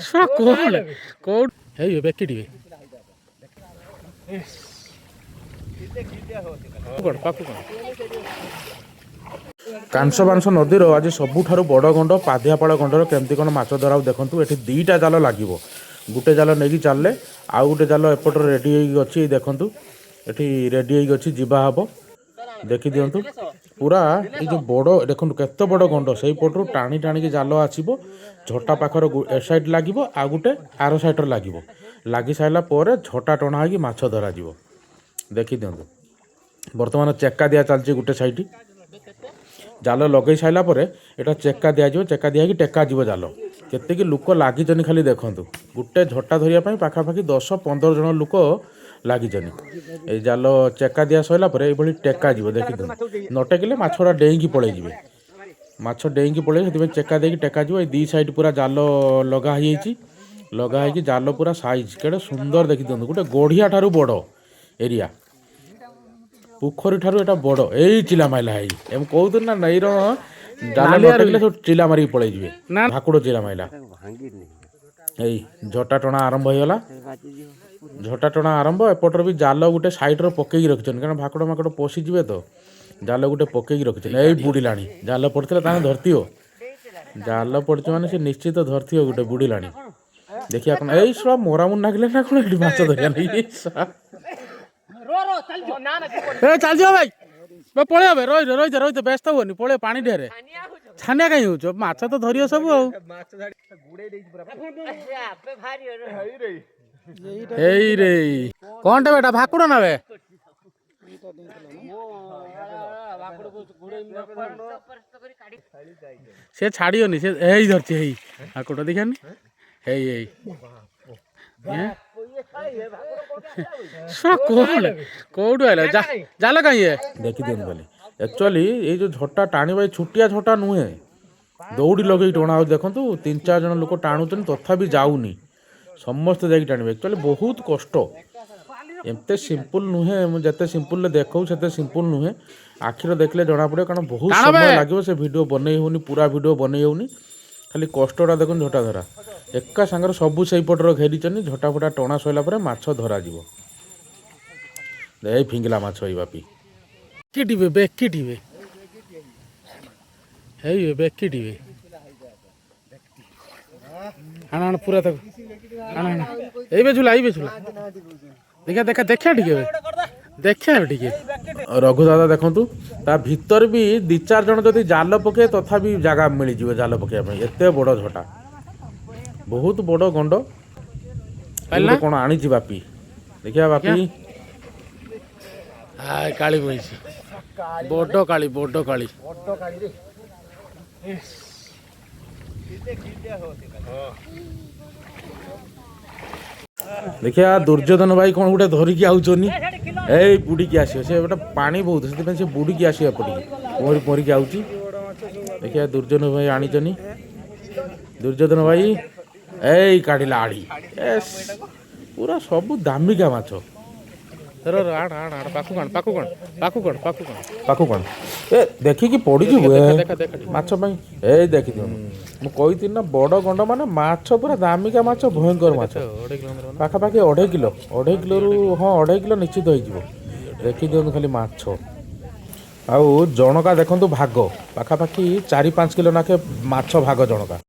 ଶଳା କଣ କୋଉ ହେଇ ବେକି ଟିକେ କଣ ପାଖକୁ କଣ। କାଂସବାଂଶ ନଦୀର ଆଜି ସବୁଠାରୁ ବଡ଼ ଗଣ୍ଡ ପାଧିଆପାଳ ଗଣ୍ଡର କେମିତି କ'ଣ ମାଛ ଧରା ହଉଛି ଦେଖନ୍ତୁ। ଏଠି ଦୁଇଟା ଜାଲ ଲାଗିବ। ଗୋଟେ ଜାଲ ନେଇକି ଚାଲିଲେ, ଆଉ ଗୋଟେ ଜାଲ ଏପଟରେ ରେଡ଼ି ହେଇକି ଅଛି। ଏଇ ଦେଖନ୍ତୁ, ଏଠି ରେଡ଼ି ହେଇକି ଅଛି, ଯିବା ହବ। ଦେଖିଦିଅନ୍ତୁ ପୁରା ଏଇ ଯେଉଁ ବଡ଼, ଦେଖନ୍ତୁ କେତେ ବଡ଼ ଗଣ୍ଡ। ସେଇ ପଟରୁ ଟାଣି ଟାଣିକି ଜାଲ ଆସିବ। ଝଟା ପାଖରେ ଏ ସାଇଡ଼୍ ଲାଗିବ, ଆଉ ଗୋଟେ ଆର ସାଇଡ଼୍ରେ ଲାଗିବ। ଲାଗି ସାରିଲା ପରେ ଝଟା ଟଣା ହେଇକି ମାଛ ଧରାଯିବ। ଦେଖିଦିଅନ୍ତୁ, ବର୍ତ୍ତମାନ ଚେକା ଦିଆ ଚାଲିଛି। ଗୋଟେ ସାଇଡ଼୍ ଜାଲ ଲଗେଇ ସାରିଲା ପରେ ଏଇଟା ଚେକା ଦିଆଯିବ। ଚେକା ଦିଆ ହେଇକି ଟେକା ଯିବ ଜାଲ। କେତିକି ଲୋକ ଲାଗିଛନ୍ତି ଖାଲି ଦେଖନ୍ତୁ। ଗୋଟେ ଝଟା ଧରିବା ପାଇଁ ପାଖାପାଖି 10-15 ଜଣ ଲୋକ ଲାଗିଛନ୍ତି। ଏଇ ଜାଲ ଚେକା ଦିଆ ସରିଲା ପରେ ଏଇଭଳି ଟେକା ଯିବ। ଦେଖିଦିଅନ୍ତୁ, ନ ଟେକିଲେ ମାଛଟା ଡେଇଁକି ପଳେଇଯିବେ। ମାଛ ଡେଇଁକି ପଳେଇବେ, ସେଥିପାଇଁ ଚେକା ଦେଇକି ଟେକା ଯିବ। ଏଇ ଦି ସାଇଡ଼୍ ପୁରା ଜାଲ ଲଗା ହେଇଯାଇଛି। ଲଗା ହେଇକି ଜାଲ ପୁରା ସାଇଜ୍ କେଡ଼େ ସୁନ୍ଦର ଦେଖିଦିଅନ୍ତୁ। ଗୋଟେ ଗଢ଼ିଆ ଠାରୁ ବଡ଼ ଏରିଆ, ପୋଖରୀ ଠାରୁ ଏଇଟା ବଡ଼। ଏଇ ଚିଲା ମାଇଲା। ହେଇ ଏମ କହୁଥିଲି ନା, ଏଇର ଜାଲ ନ ଟେକିଲେ ସବୁ ଚିଲା ମାରିକି ପଳେଇଯିବେ। ନା। ଭାକୁଡ଼ ଚିଲା ମାଇଲା। ଏଇ ଝଟା ଟଣା ଆରମ୍ଭ ହେଇଗଲା। ଝଟା ଟଣା ଆରମ୍ଭ। ଏପଟରେ ବି ଜାଲ ଗୋଟେ ସାଇଡ଼ରେ ପକେଇକି ରଖିଛନ୍ତି, କାରଣ ଭାକୁଡ଼ ମାକୁଡ଼ ପଶିଯିବେ ତ। ଜାଲ ଗୋଟେ ପକେଇକି ରଖିଛନ୍ତି। ଏଇ ବୁଡ଼ିଲାଣି। ଜାଲ ପଡ଼ିଥିଲା ତାହେଲେ ଧରିଥିବ। ଜାଲ ପଡ଼ିଛି ମାନେ ସେ ନିଶ୍ଚିତ ଧରିଥିବ। ଗୋଟେ ବୁଡ଼ିଲାଣି, ଦେଖିବା କ'ଣ। ଏଇ ଶଳା ମରାମୁନ ନାଗିଲେ ନା କ'ଣ ଏଠି ମାଛ ଧରିବା ନେଇ ଶଳା। ଏ ଚାଲିଯିବ ଭାଇ ବେ, ପଳେଇବ ବେ। ରହିଯା, ରହିଯା, ରହିଯା, ବ୍ୟସ୍ତ ହୁଅନି, ପଳେଇ। ପାଣି ଢେରେ ଛାନିଆ କାହିଁ ହଉଛ? ମାଛ ତ ଧରିବ ସବୁ ଆଉ। ଆପେ ବାହାରିବ। ଏଇ ରେ, କଣଟା ବେଟା, ଭାକୁଡ଼ ନା ବେ? ସେ ଛାଡ଼ିବନି ସେ। ଏଇ ଧରିଛି, ଏଇ ଭାକୁଡ଼ ଦେଖିବାନି। ଏଇ ଏଇ ଏଁ? ଶଳା କଣ କୋଉଠୁ ଆଇଲା? ଜାଲ କାହିଁ ଏ? ଦେଖିଦିଅନ୍ତୁ ଖାଲି। ଆକ୍ଚୁଆଲି ଏଇ ଯେଉଁ ଝଟା ଟାଣିବା, ଏଇ ଛୋଟିଆ ଝଟା ନୁହେଁ, ଦଉଡ଼ି ଲଗେଇକି ଟଣା ହେଉଛି। ଦେଖନ୍ତୁ, ତିନି ଚାରି ଜଣ ଲୋକ ଟାଣୁଛନ୍ତି, ତଥାପି ଯାଉନି। ସମସ୍ତେ ଯାଇକି ଟାଣିବେ। ଆକ୍ଚୁଆଲି ବହୁତ କଷ୍ଟ, ଏତେ ସିମ୍ପଲ୍ ନୁହେଁ। ମୁଁ ଯେତେ ସିମ୍ପଲ୍ରେ ଦେଖାଉ, ସେତେ ସିମ୍ପଲ୍ ନୁହେଁ। ଆଖିରେ ଦେଖିଲେ ଜଣାପଡ଼ିବ, କାରଣ ବହୁତ ଟାଣ ସମୟ ବେ। ଲାଗିବ। ସେ ଭିଡ଼ିଓ ବନେଇ ହେଉନି, ପୁରା ଭିଡ଼ିଓ ବନେଇ ହେଉନି। ଖାଲି କଷ୍ଟଟା ଦେଖନ୍ତୁ। ଝଟା ଧରା ଏକା ସାଙ୍ଗରେ ସବୁ ସେଇପଟର ଘେରିଛନ୍ତି। ଝଟା ଫଟା ଟଣା ସରିଲା ପରେ ମାଛ ଧରାଯିବ। ଏଇ ଫିଙ୍ଗିଲା ମାଛ ଏଇ ବାପି। ବେକିଟିବେ, ବେକିଟିବେ, ହେଇ ବେକିଟିବେ। ଆଣ, ଆଣ ପୁରା ତାକୁ ଆଣ, ଆଣ। ଏଇ ବେ ଝୁଲା, ଏଇ ବେ ଝୁଲା। ଦେଖିଆ, ଦେଖା, ଦେଖିଆ ଟିକେ ବେ। ଦେଖିଆ ଏବେ ଟିକେ। ରଘୁ ଦାଦା ଦେଖନ୍ତୁ, ତା ଭିତରେ ବି ଦି ଚାରି ଜଣ ଯଦି ଜାଲ ପକେଇବେ, ତଥାପି ଜାଗା ମିଳିଯିବ ଜାଲ ପକେଇବା ପାଇଁ। ଏତେ ବଡ଼ ଝଟା, ବହୁତ ବଡ଼ ଗଣ୍ଡ। ପାରିଲା? ଗୋଟେ କ'ଣ ଆଣିଛି ବାପି, ଦେଖିବା ବାପି। ହାୟ, କାଳି ବଇଛି, ବଡ଼ କାଳି, ବଡ଼ କାଳି। ଦେଖିବା, ଦୁର୍ଯ୍ୟୋଧନ ଭାଇ କ'ଣ ଗୋଟେ ଧରିକି ଆଉଛନ୍ତି। ଏଇ ବୁଡ଼ିକି ଆସିବ ସେ। ଗୋଟେ ପାଣି ବହୁତ, ସେଥିପାଇଁ ସେ ବୁଡ଼ିକି ଆସିବ ଏପଟିକି, ପହଁରି ପହଁରିକି ଆଉଛି। ଦେଖିବା, ଦୁର୍ଯ୍ୟୋଧନ ଭାଇ ଆଣିଛନ୍ତି। ଦୁର୍ଯ୍ୟୋଧନ ଭାଇ ଏଇ କାଢ଼ିଲା ଆଡ଼ି। ଏସ୍, ପୁରା ସବୁ ଦାମିକା ମାଛ। ର ର, ଆଣ, ଆଣ, ଆଣ, ପାଖକୁ ଆଣ, ପାଖକୁ ଆଣ, ପାଖକୁ ଆଣ, ପାଖକୁ ଆଣ। ପାଖକୁ କଣ ଏ, ଦେଖିକି ପଡ଼ିଯିବୁ ଏ। ଦେଖା, ଦେଖା ଟିକେ। ମାଛ ପାଇଁ ଏଇ ଦେଖିଦିଅନ୍ତୁ। ମୁଁ କହିଥିଲି ନା, ବଡ଼ ଗଣ୍ଡ ମାନେ ମାଛ ପୁରା ଦାମିକା ମାଛ, ଭୟଙ୍କର ମାଛ। 2.5 କିଲୋ ନା? ପାଖାପାଖି 2.5 କିଲୋ, 2.5 କିଲୋରୁ, ହଁ, 2.5 କିଲୋ ନିଶ୍ଚିତ ହେଇଯିବ। ଦେଖିଦିଅନ୍ତୁ ଖାଲି ମାଛ। ଆଉ ଜଣକା ଦେଖନ୍ତୁ ଭାଗ, ପାଖାପାଖି 4-5 କିଲୋ ନାଖେ ମାଛ ଭାଗ ଜଣକା।